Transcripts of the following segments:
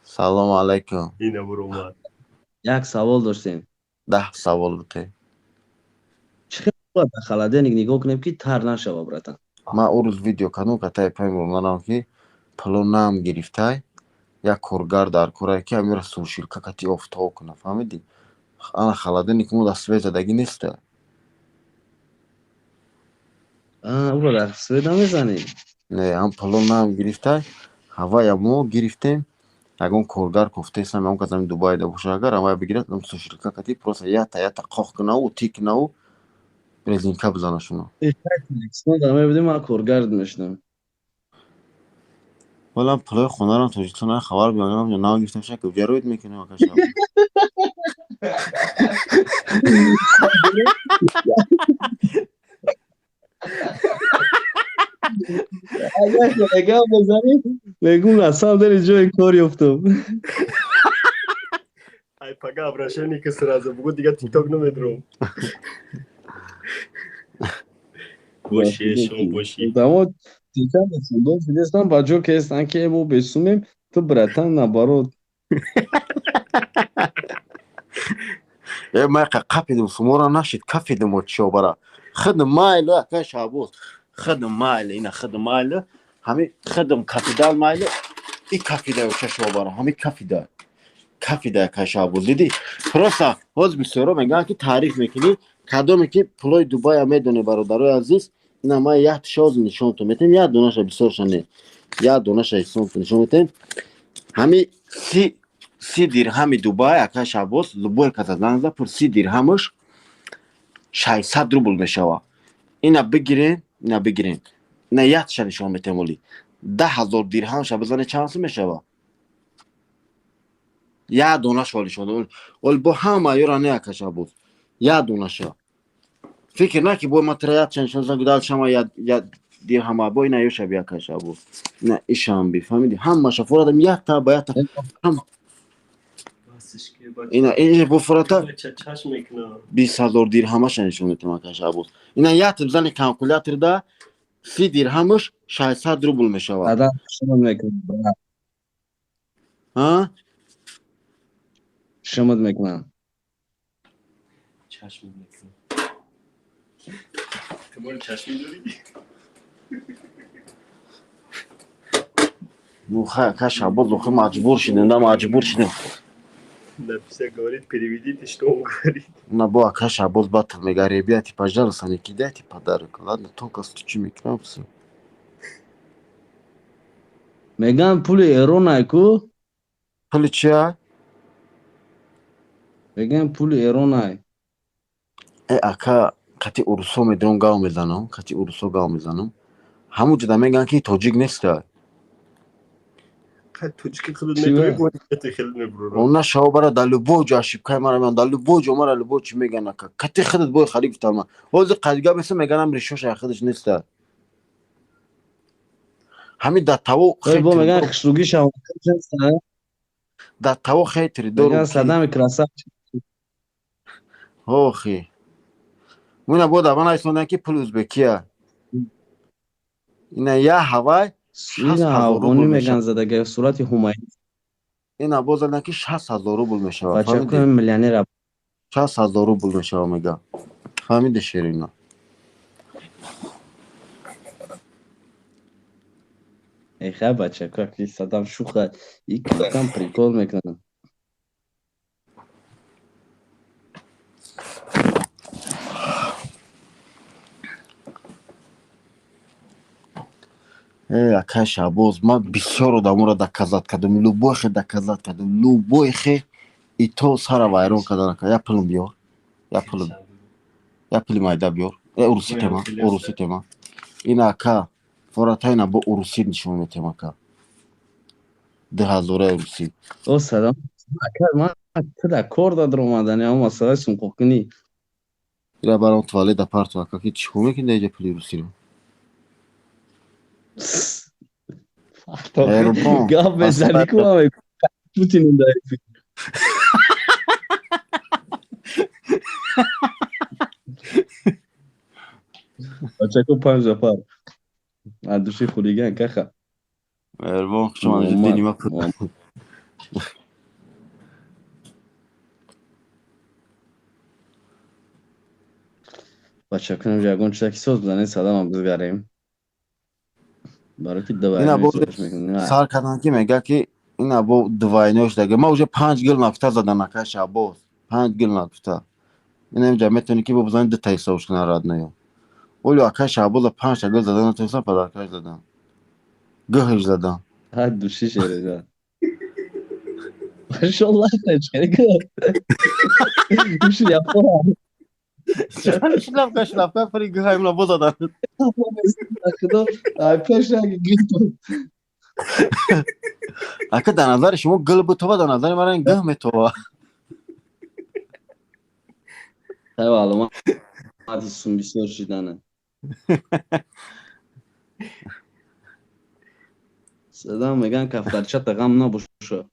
Салому алайкум. Ина буромад. Як савол доштем. 10 савол бите. Чӣ хел бояд дар холодильник нигоҳ кунем, ки тар нашава, братан? Ман ӯ рӯз видео кардам, катаи пай мурманам, ки пуло нам гирифтай, як коргар дар корае, ки амира сушилка кати офтоб куна, фаҳмидӣ? Ана холодильник мо дар свет задагӣ неста. Ӯро дар свет намезанӣ? Не, ҳам пуло нам гирифтай, ҳавая мо гирифтем, ягон коргар кофтесам, ягон кас ами Дубайда боша, агар ҳавая бигирад, ам сушилка кати просто ята ята қоқ кунаву ти кунаву резинка бизанашуна. Мебудем, ман коргар мешудам. Вале пулои хонарам Тоҷикистон хабар биёнам, нав гирифтам, шак ҷароид мекунам, акаша. Агар гап бизанӣ, мегум, на самом деле ҷои кор ёфтам. Ай пага обращение ки сразу бугу, дига тикток намедурам. Боши, шом боши. Дамо дистан ба ҷо кестан, ки мо бесумем, ту, братан, наоборот. Э, ман қапидим, сумора нашид, кафидим чиобара. Хидм майли, ака Шаҳбоз. Хидм майли, ина хидм майли. Ҳами хидм кафидал майли. И кафида чашобара, ҳами кафида. Кафида, ака Шаҳбоз, дидӣ? Просто ҳоз бисёро мегӯянд, ки таъриф мекунӣ, кадоме ки пулои Дубая медоне, бародарои азиз, ина ман як шоз нишонтон метем, як донаша, бисёрша не. Як донаша ҳисонтон нишон метем. Ҳами 30 дирҳами Дубай, ака Шаҳбоз, любой каса занг зад, пур 30 дирҳамаш 600 рубл мешава. Ина бигирен, ина бигирен. Ина якша нишон метем оли. 10 000 дирҳамша бизане, чанд сум мешава? Як донаша оли нишон. Оли бо ҳама ёра не, ака Шаҳбоз. Як донаша. Фикр наки бо ма тра якша нишон зан гудал шама я дирҳама бо ина ёша би, ака Шаҳбоз. Ина ишам би, фаҳмиди? Ҳамаша фурадам якта ба якта. Ина ин бо фурата Чашм мекунам. 20 000 дирҳамаша нишон метем, ака Шаҳбоз. Ина як бизани калкуляторда, 30 дирҳамаш 600 рубл мешавад. Баъдан шумуд мекунам. Ҳа? Шумуд мекунам. Чашм мекунам. Ту бори чашми дорӣ? Ну хай, ака Шаҳбоз, охи маҷбур шидем, да, маҷбур шидем. Написа, говорит, переведите, что он говорит. На бо ака Шаҳбоз батл мега, ребята, пожалуйста, не кидайте подарок. Ладно, только стучи мекунам, всё. Меган, пули Эронай ку? Пули чия? Меган, пули Эронай. Э, ака, кати урусо медурам, гав мезанам, кати урусо гав мезанам. Ҳамун ҷода мегӯянд, ки тоҷик неста. Тоҷики худат Чӣ метавонӣ, ва? бо хеле мебурам. Она шаво бара дар любой ҷо ошибкаи мара меян, дар любой ҷо мара любой чӣ мегӯянд, ака. Кати худат бой хали гуфтам ман. Ҳозир қадига беса меганам, решоша худаш неста. Ҳамин дар таво Ой, бо меган, хушругиша. Дар таво хейтери дорум. Меган, Саддами красавчик. Охи. Муна бо дар ман айсондан, ки пули узбекия. Ина я ҳавай Ина 60 000 афғонӣ рубл меган мешавад. задага сурати Ҳумайюн. Ина боз задан, ки 60 000 рубл мешавад. Бачако Фаҳмидӣ? миллионера. 60 000 рубл мешавад, мега. Фаҳмиди, Ширина? Эй, хай, бачако, ки Саддам шуха, и кам прикол мекунад. Э, ака Шаҳбоз, ман бисёр одаморо доказать кардам, любой хе доказать кардам, любой хе и то сара вайрон кардан, ака. Я пулм биёр. Я пулм. Я пули майда биёр. Э, уруси тема, уруси тема. Ина, ака, фората ина бо уруси нишон метем, ака. 2000 урусӣ. О, Саддам, ака, ман ту дар кор дадр омадани, ама масъалаи сумқоқкунӣ. Ира барам туалет да парту, ака, ки чӣ кор мекунӣ дар иҷа пули русиро? Меҳрубон. Гап мезанӣ ку, ман Путин дар эфир. Бачако, панҷ нафар. Аз души хулиган каха. Меҳрубон, хуш омадед. Муҳаммад. Дини ма пул. Бача, кунем ягон чиза ки соз бизанед, садамам бизгарем. Барои ки Ина двойной бо ҳисобаш мекунем. Сар кардан, ки мега, ки ина бо двойной шдаги. Ма уже панҷ гил нафта задан, ака Шабоз. Панҷ гил нафта. Ина инҷа метавонӣ, ки бо бизани, дута ҳисобш кунан, родной. Олё ака Шабоза панҷта гил задан натонистан, подаркаш задан. Гӯҳиш задан. Ҳа, души шереда. Машаллах, чӣ Уши япора. Шлапка, шлапка, фари гӯҳаймна бо задан. Худо, ай пеша гил. Ака, дар назари шумо гил бутова, дар назари ман ин гӯҳ метова. Тай маълумати сум бисёр шидана. Садам меган, кафтарчата ғам набоша.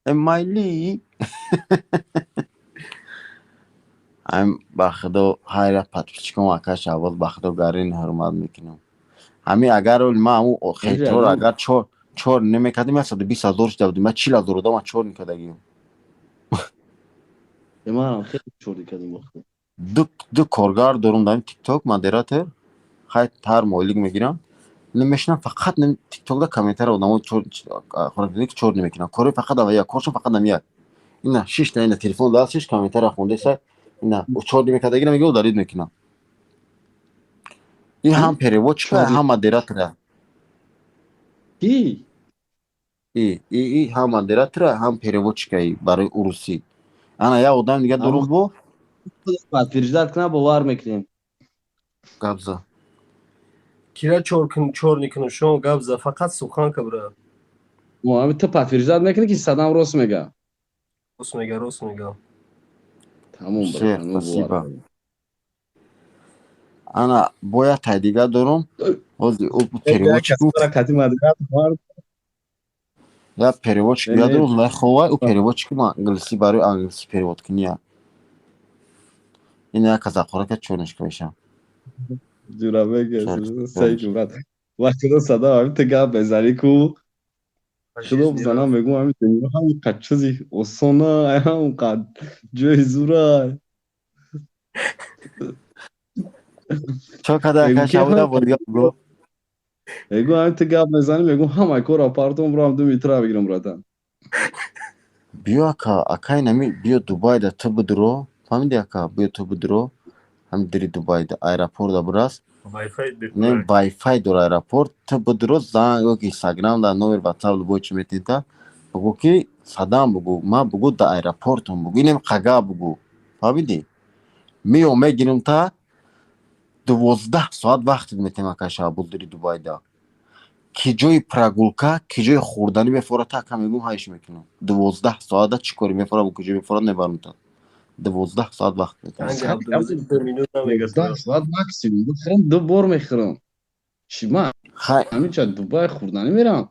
Майли. Ам ба худо, ҳайра подписчиком, ака Шабоз, ба худо, гарин ҳурмат мекунам. Ҳами агар ма ҳамун хейтро агар чор чор намекардим, 120 000 шуда будим. Ма 40 000 одама чор никардагим. Манам хеле чорди кардим вақте. Ду коргар дорум дар Тикток, модератор. Хай, ҳар моҳилик мегирам. Намешинам, фақат Тиктокда комментария одамо ки чор намекунам. Кори фақат ава як, коршон фақат ам як. Ина шишта, ина телефон даст, шиш комментария хондаиса, ина чор намекардагира мега, удалить мекунам. И ҳам переводчика, ҳам модератора. Ки? И ҳам модератора, ҳам переводчика барои урусӣ. Ана як одам дига дорум бо Подтверждать кунам, бовар мекунем. Гапза. Кира чор чор никунам, шумо гап за, фақат сухан кабра. Мо ту подтверждать мекунӣ, ки Садам рост мега. Рост мега, рост мега. Тамом. Всё, спасибо. Ана бояд тай дига дорум. Ҳозир ӯ переводчик я переводчик дига дорум, лайховай, ӯ переводчик ма англисӣ, барои англисӣ перевод куния. Ин як казақорака чорнишка мешам. Ҷурабек саи ҷурат. Вақте Садам ҳамин ту гап мезанӣ ку, худо бизанам, мегӯм, ҳамин дунё ҳамин қад чизи осона, ҳамин қад ҷои зура. Чо када, ака Шабуда, бодига бугӯ. Мегӯм, ҳамин ту гап мезанӣ, мегӯм, ҳамаи корро партом, бирам ду метра бигирам, братан. Биё, ака, акай, нами биё Дубайда, ту бидуро, фаҳмиди, ака, биё, ту бидуро, ҳами дири Дубайда аэропорта бирас. Не, вайфай дора аэропорт. Ту бидуро, занг ёки Инстаграм да номер, Ватсап, любой чи метиҳта, бугӯ, ки Садам бугӯ, ман бугӯ да аэропортум, бугӯ, инем қага, бугӯ, фаҳмидӣ, миё мегирим та, 12 соат вақт метем, ака Шабул, дири Дубайда ки ҷои прогулка, ки ҷои хӯрданӣ мефорад, ака, мегӯм, ҳайш мекунам, 12 соата чӣ кори мефорад, ки ҷои мефорад, мебарам та, 12 соат вақт метем. Соат максимум бихӯрам, ду бор мехӯрам. Чӣ ма ҳаминча Дубай хӯрданӣ мерам?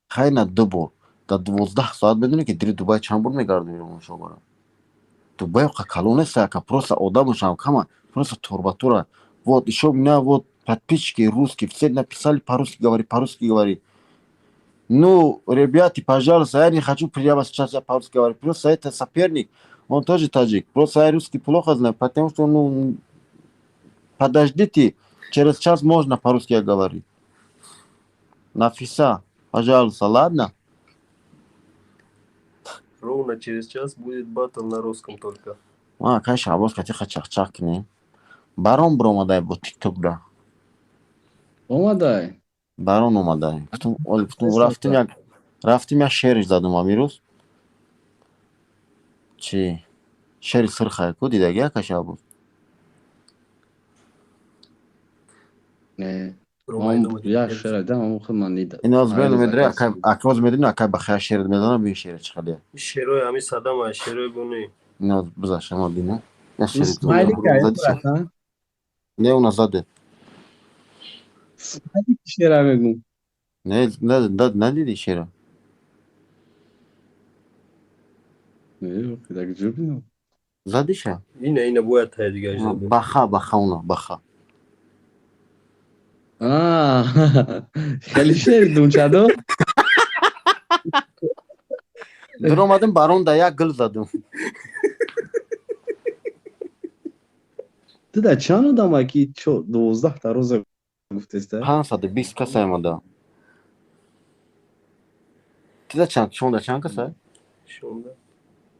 Хай, на ду бор дар 12 соат, медонӣ, ки дири Дубай чанд бор мегардонӣ? Шобара, Дубай қа калон нест, ака, просто одамошам кама, просто торбатура. Вот ещё у меня вот подписчики русские все написали: «По-русски говори, по-русски говори». Ну, ребята, пожалуйста, я не хочу прямо сейчас я по-русски говорить. Просто это соперник, он тоже таджик, просто я русский плохо знаю, потому что, ну, подождите, через час можно по-русски говорить. Нафиса, пожалуйста, ладно? Ровно через час будет батл на русском только. А, конечно, абоз кати чахчах кунем. Барон биромадай бо Тикток да. Омадай. Барон омадай. Гуфтум, рафтим як шериш задум амирӯз. Чи? Шери сирхай ку дидаги, ака Шабоз? Не. Як шер дам, худ ман дидам. Ин оз бен медри, ака, ака, оз медри, ака, бахая шер медонам, бин шер чӣ халия. Шерои ҳами Садама, шерои буни. Ин оз биза шама бина. Я шер. Смайлик? Не, уна заде. Смайлик шера мегум. Не, не, надиди шера? Не, так ҷо бинам. Задиша? Ина, ина бояд тай дига. Баха, баха, уна, баха. Хеле шери думчадо. Дуромадим, барон да як гил задум. Ту да чанд одама ки 12-та роза гуфтеста? 520 каса омада. Тида чанд, шонда чанд каса? Шонда.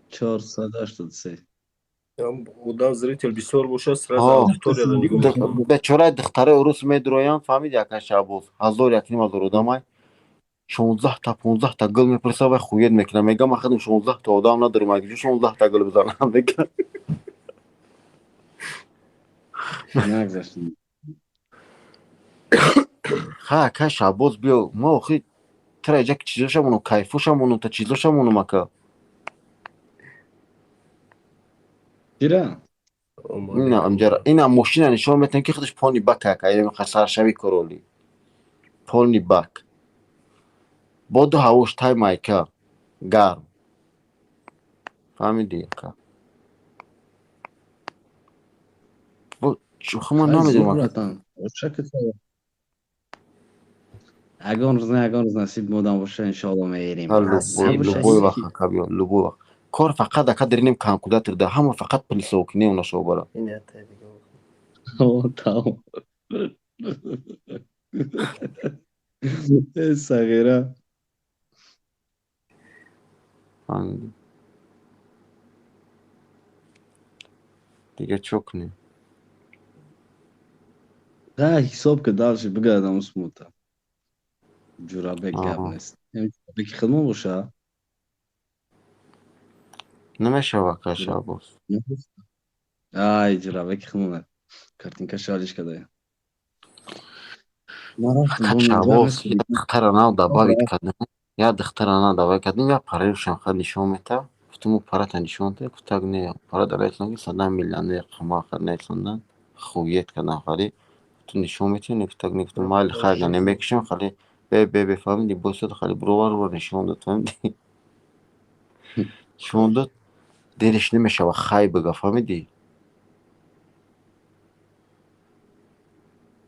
483. Одам, зритель бисёр бошад, сразу аудиторияро нигоҳ мекунад. Бечораи духтараи урус медуроянд, фаҳмиди, ака Шаҳбоз, ҳазор, 1,5 ҳазор одамай, 16-та, 15-та гул мепурса, вай хуед мекунад, мега: «Ман худам 16-та одам надорам, агиҷо 16-та гул бизанам?» Мега. Нагзаштем. Ха, ака Шаҳбоз, биё, мо охи тра иҷа чизошамону кайфошамону та чизошамонум, ака. Чира? Ина амҷара, ина мошина нишон метиҳам, ки худаш полный бак, ака, саршави короли полный бак, боду ҳавош тай майка гарм, фаҳмиди, ака? Ман намедонам. Ягон рӯз, на ягон рӯз насиб модам боша, иншоалло, меерем. Любой вақт, ака, биё, любой вақт. Кор фақат, ака, даринем калкулятор да ҳама, фақат пылесос кунем нашобара. Тамом. Э, сағира. Фаҳмидӣ, дига чо кунем? Да, ҳисоб ки дальше бигардам смута. Ҷурабек гап нест. Ҷурабеки хидмат боша? Намешава, ака Шаҳбоз. Ай, ҷурабеки хидмат. Картинка шалиш кадая. Шаҳбоз, як духтара нав добавить кардем, як духтара нав добавить кардем, як параишам хад нишон мета. Гуфтам, парата нишон та, гуфтак не, пара дар ки садам миллионер қама хад несондан, хует кардам, хали ту нишон метиҳ, гуфтак не, гуфтам майли, хайр, намекушам, хали бе бе бе, фаҳмиди, босад, хали бировар нишон дод, фаҳмиди, нишон дод, дилаш намешава хай бига, фаҳмидӣ?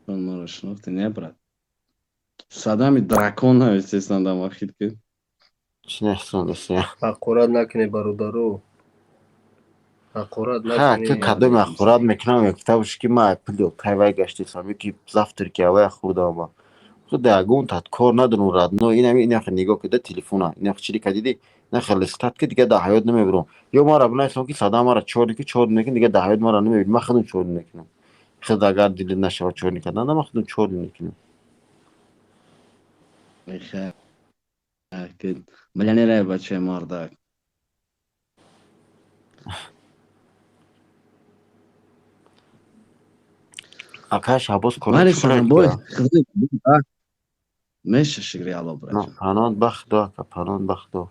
Маро шинохтӣ, не, брат? Садами дракон навистестан дар махид ки. Чӣ нестон? Ҳақорат накунед, бародаро. Ҳақорат ки кадоме ҳақорат мекунам, мегуфта ки ман пули тайвай гаштисам, ки завтраки авая хӯрдам. Худа ягон тат кор надорум, родной, инами инахе нигоҳ кида телефона, инахе чири ка диди, инахе листат ки, дига дар ҳаёт намебурам. Ё мара бинависам, ки садам мара чорни ки чор мекунам, дига дар ҳаёт мара намебинӣ, ман худам чор мекунам. Худ агар дилит нашава чорни кардан, ман худам чор мекунам. Миллионерай, бачаи мардак. Ака Шаҳбоз. Бой, меша, шукри Алло, брат. Паноҳ ба Худо, ака, паноҳ ба Худо.